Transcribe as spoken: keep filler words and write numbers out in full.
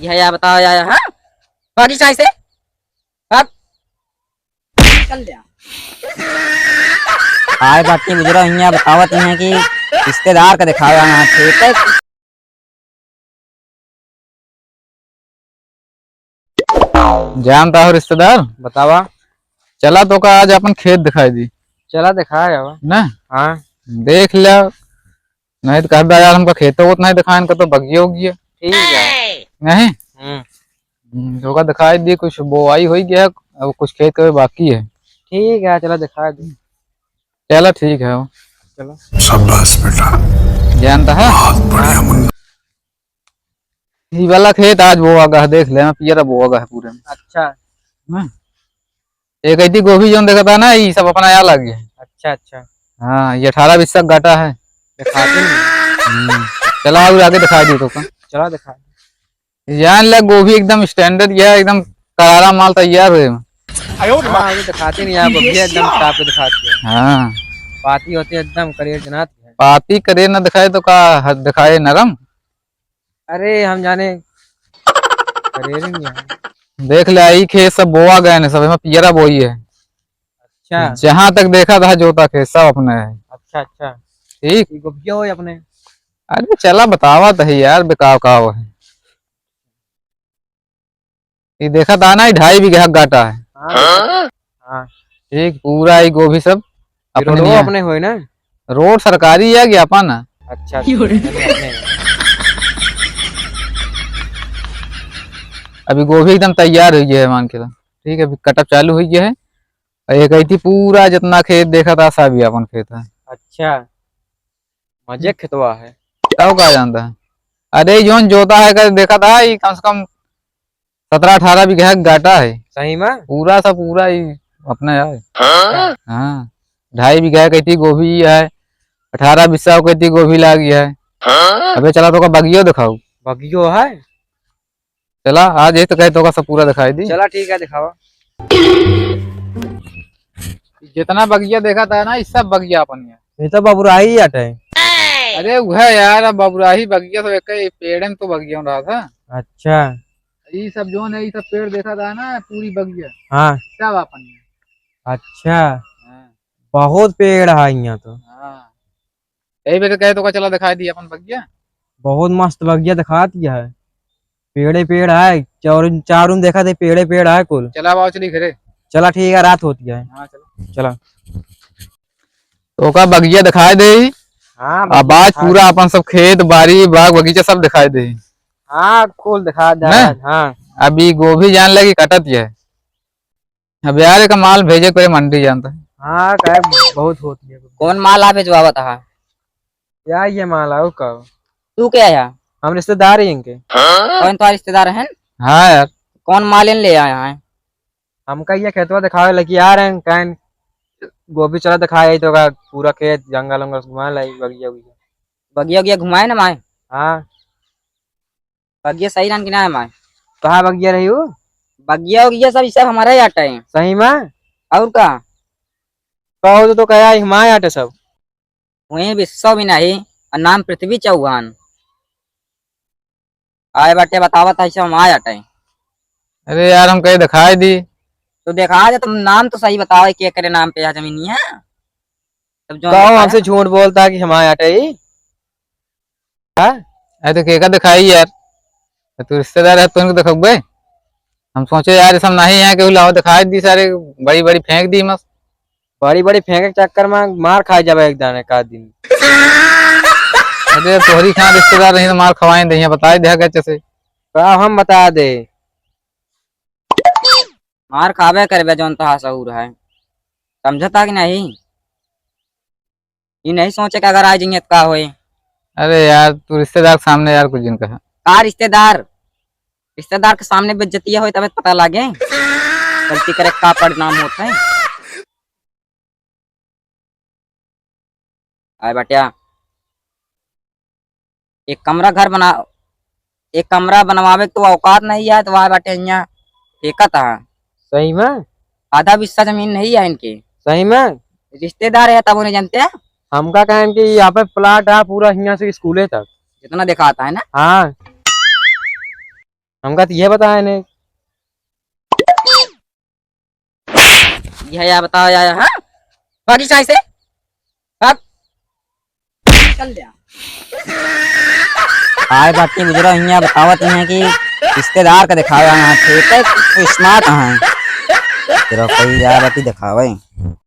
यह या बताओ या, या, हाँ? बाकी चाय से? अब निकल जा। आए बाटी बुजुर्ग हियाँ बतावत हैं कि रिश्तेदार का दिखावा यहाँ खेत है। जानता हो रिश्तेदार, बतावा। चला तोका आज अपन खेत दिखाई दी। चला दिखाए आवा। ना? हाँ। देख लिया, नहीं तो कहबे यार हमका खेतो को तो नहीं दिखाएन, का तो बगिया उगिया। ठीक है। नहीं? हम्म। हम्म, तोका दिखाई दी, कुछ बोआई हो गया है, अब कुछ खेत के बाकी है। ठीक है, चला दिखाई दी। चला ठीक है। चला। शाबाश बेटा। जानता है? बहुत बढ़िया मुन्ना। ई वाला खेत आज बोआ गया है, देख ले, पियरा बोआ गया है पूरे में। अच्छा। हाँ। एक ऐती गोभी जौन देखा था ना, ई सब अपना यहाँ लग गया है। अच्छा, अच्छा। हाँ, ये अठारह बीस तक गाटा है। दिखाते नहीं। हम्म, चला और आगे दिखा दी तोका। चला दिखा। जान ले गोभी एकदम standard, यह एकदम करारा माल तैयार हुए। हाँ, अभी दिखाते नहीं यार, गोभी एकदम साफ के दिखाते हैं। हाँ। पाती होती है एकदम करियर जनात है। पाती करियर ना दिखाए तो का हद दिखाए नरम? अरे हम जाने करियर ही नहीं है। देख ले, ई खेत सब बोआ गए हैं, सब एमा पियरा बोई है। अच्छा। जहाँ तक देखा था जोता खेत सब अपने है। अच्छा, अच्छा। ठीक। ई गोभिया हो अपने। अरे चला बतावा तो है यार, बेकाव का हो है। ई देखा था ना, ई ढाई बीघा गाटा है। हाँ, देखा था। हाँ। ठीक, पूरा ई गोभी सब ई अपने रोडो नहीं है। अपने होए ना? रोड सरकारी है कि अपन है? अच्छा, अच्छा, अपने है। अभी गोभी एकदम तैयार हुई है, मान के ला। ठीक है, अभी कटअप चालू हुई है। और ये कही थी पूरा जितना खेत देखा था, सब ही अपन खेत है। अच्छा, मजे खेतवा है। तब का जानता है? अरे, जौन जोता है, कर देखा था, ये कम से कम सत्रह अठारह बीघा के गाटा है। सही में? पूरा सा पूरा ही अपने है। हाँ? हाँ, ढाई बीघा कहती गोभी है, अठारह बीसा कहती गोभी लागी है। हाँ? अबे चला तोका बगियो दिखाऊ। बगियो है? चला, आज ये तो कहे तोका सब पूरा दिखाई दी। चला, ठीक है, दिखावा। जितना बगिया देखा था ना, ये सब बगिया अपन है। ये तो बबुराही आटे। अरे वह यार, अब बबुराही बगिया तो एक ही पेड़ में तो बगिया रहा था। अच्छा। ये सब जौन है, ये सब पेड़ देखा था ना, पूरी बगिया। हाँ। सब अपन है। अच्छा। हाँ। बहुत पेड़ है यहाँ तो। हाँ। यही पे तो कहे तोका चला दिखाई दी अपन बगिया। बहुत मस्त बगिया दिखात है। पेड़े पेड़ है, चारों, चारों देखा थे, पेड़े पेड़ है कुल। चला बाबा, चली घरे। चला ठीक है, रात होती है। हाँ, चला। चला। तोका बगिया दिखाई दे। हाँ, अब बगिया आज दिखाई पूरा दे। अपन सब खेत, बारी, बाग, बगीचा सब दिखाई दे। हाँ, कुल दिखा दे ना? आज, हाँ। अभी गोभी जान लगी कटत है। अब यार, एक माल भेजे के पड़े मंडी जानता है। हाँ, काहे बहुत होती है। कौन माल आ भेजवावत हा? या ये माल आओ का? तू क्या आया? हम रिश्तेदार हैं इनके। कौन तुम्हारे रिश्तेदार हैं? हाँ यार। कौन माल इन ले आया है? हमका ये खेतवा दिखावे लगी आ रहे हैं, कहें गोभी चला दिखाए तो का पूरा खेत जंगल उंगल घुमा लाई, बगिया उगिया। बगिया उगिया घुमाए ना माए? हाँ। बगिया सही रहन कि ना है माए? कहाँ बगिया रही हो? बगिया उगिया सब, ये सब हमारा ही आटा है। सही में? और का? कहो तो, तो कहा है हमारे आटे सब। वहीं विश्व भी नहीं, और नाम पृथ्वी चौहान। आए बाटे बतावत है, सब हमारे आटे। अरे यार, हम कहीं दिखाई दी। तो दिखा दे, तुम नाम तो सही बताओ, के करे नाम पे यह जमीन नहीं है? तब जो कहो बताया हमसे ना। झूठ बोलता कि हमारे आटे ही। हाँ? अरे तो केका दिखाई यार, तो तू रिश्तेदार है, तू इनको दिखबे? हम सोचे यार, ये सब नहीं है, केहू लावा दिखाई दी, सारे बड़ी बड़ी फेंक दी मस्त। बड़ी बड़ी फेंके के चक्कर में मार खाए जाबे एक दाने का दिन। अरे तोहरी कहाँ रिश्तेदार नहीं तो मार खवाए दे, बताई दे कैसे से। का हम बता दे। मार खाबे करबे जौन तोहा सहूर है, समझता कि नहीं? ई नहीं सोचे कि अगर आ जाइए तो का होए। अरे यार, तू रिश्तेदार के सामने यार कुछ जिन कहा। का रिश्तेदार? रिश्तेदार के सामने बेइज्जतिया होए तबे तो पता लागे गलती करे का परिणाम होता है। आए बटिया, एक कमरा घर बना, एक कमरा बनवावे के तो औकात नहीं है, तो आए बाटे यहाँ फेंकत है। सही में? आधा बिस्सा जमीन नहीं है इनके। सही में? रिश्तेदार है तब उन्हें जानते हैं। हमका कहें कि यहाँ पे प्लाट है पूरा यहाँ से स्कूले तक। जितना दिखाता है ना। हाँ। हमका तो ये बताए ने। यह या बताओ या, या, हाँ? बाकी चाहे से? अब निकल जा। आए बाटी बुजुर्ग हियाँ बतावत हैं कि रिश्तेदार का दिखावे यहाँ थे, तो smart हैं। तेरा कोई यार बाटी दिखावे।